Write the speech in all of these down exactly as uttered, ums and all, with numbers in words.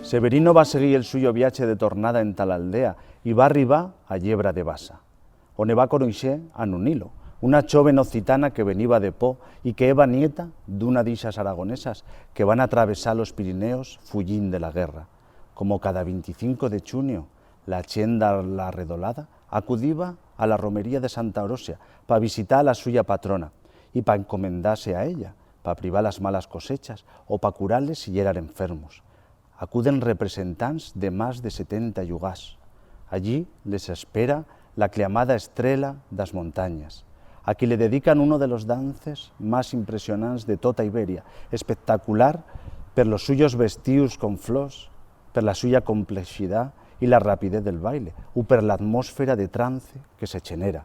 Severino va seguir el suyo viache de tornada enta l'aldea y va arribar a Yebra de Basa, onde va conoixer a Nunilo, una choven occitana que veniba de Po y que eba nieta d'una d'ixas aragonesas que van atravesar los Pirineos fuyint de la guerra. Como cada vint-i-cinco de chunio, la chent de la Redolada acudiba a la romería de Santa Orosia pa visitar a la suya patrona y pa encomendar-se a ella, pa privar las malas cosechas o pa curar-les si yeran enfermos. Acuden representants de mas de setenta llugars. Allí les espera la clamada Estrela d'as Montanyas, a qui le dedican uno de los dances mas impresionants de tota Iberia, espectacular per los suyos vestius con flors, per la suya complexidat y la rapidez del baile, u per l'atmosfera de trance que se chenera.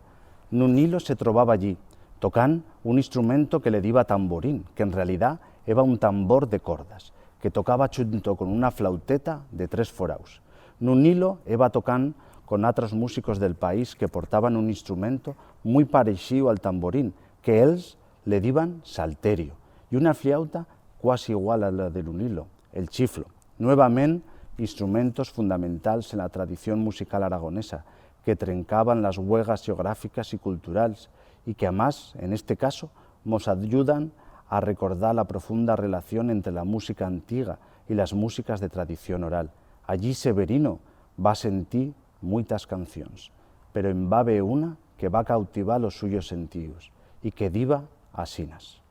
Nunilo se trobaba allí, tocant un instrumento que le diba tamborín, que en realidat eba un tambor de cordas, que tocaba chunto con una flauteta de tres foraus. Nunilo eba tocant con atros musicos del país que portaban un instrumento muit pareixiu al tamborín, que ells le diban salterio, y una fliauta cuasi igual a la de Nunilo, el chiflo. Nuevament, instrumentos fundamentals en la tradición musical aragonesa, que trencaban las huegas xeograficas y culturals, y que, amás, en este caso, mos ayudan a recordar la profunda relación entre la música antiga y las músicas de tradición oral. Allí Severino va sentir muitas cancions, pero en va haber una que va cautivar los suyos sentius y que diba asinas: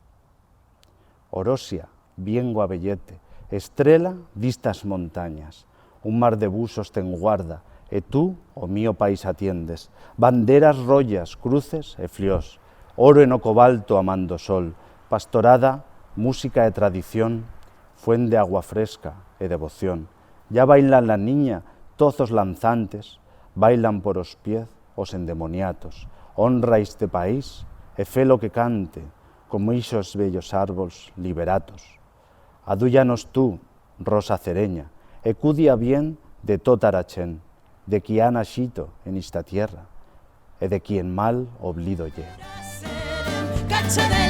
Orosia, viengo a veyer-te, estrela d'istas montanyas. Un mar de busos t'enguarda, e tu o mío país atiendes. Banderas royas, cruces e fliors, oro en o cobalto amando sol, pastorada, música e tradición, fuent de agua fresca e devoción. Ya bailan la niña, tozos lanzantes, bailan por os piez os endemoniatos. Honra iste país e fe-lo que cante, como ixos bellos arbols liberatos. Aduya-nos tu, rosa cerenya, e cudia bien de tota ra chent, de qui ha naixito en ista tierra, e de qui en mal oblido ye. Cacho de